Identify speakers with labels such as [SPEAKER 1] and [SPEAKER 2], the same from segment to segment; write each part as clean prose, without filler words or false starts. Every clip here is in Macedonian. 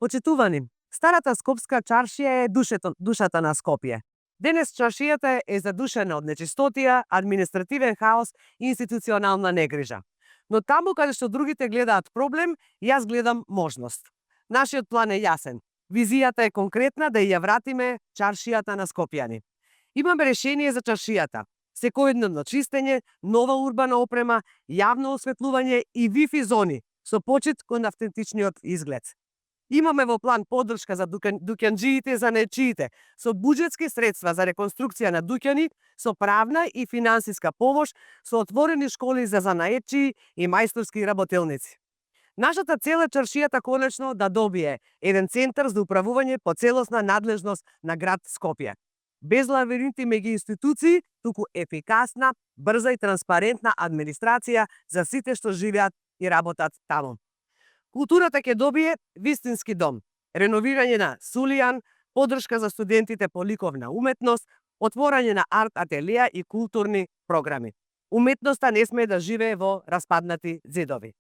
[SPEAKER 1] Почитувани, старата скопска чаршија е душата на Скопје. Денес чаршијата е задушена од нечистотија, административен хаос и институционална негрижа. Но таму каде што другите гледаат проблем, јас гледам можност. Нашиот план е јасен. Визијата е конкретна да ја вратиме чаршијата на скопјани. Имаме решение за чаршијата. Секојдневно чистење, нова урбана опрема, јавно осветлување и вифи зони со почит кон автентичниот изглед. Имаме во план поддршка за дуќанџиите и занаетчиите со буџетски средства за реконструкција на дуќани, со правна и финансиска помош, со отворени школи за занаетчии и мајсторски работелници. Нашата цел е чаршијата конечно да добие еден центар за управување по целосна надлежност на град Скопје. Без лавиринти меѓу институции, туку ефикасна, брза и транспарентна администрација за сите што живеат и работат таму. Културата ќе добие вистински дом, реновирање на Сулијан, поддршка за студентите по ликовна уметност, отворање на арт ателија и културни програми. Уметноста не смее да живее во распаднати зидови.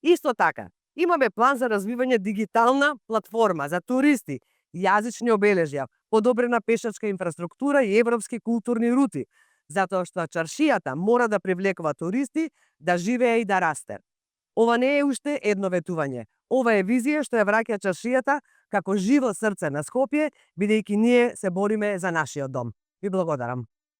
[SPEAKER 1] Исто така, имаме план за развивање дигитална платформа за туристи, јазични обележја, подобрена пешачка инфраструктура и европски културни рути, затоа што чаршијата мора да привлекува туристи, да живее и да расте. Ова не е уште едно ветување. Ова е визија што ја враќа чаршијата како живо срце на Скопје, бидејќи ние се бориме за нашиот дом. Ви благодарам.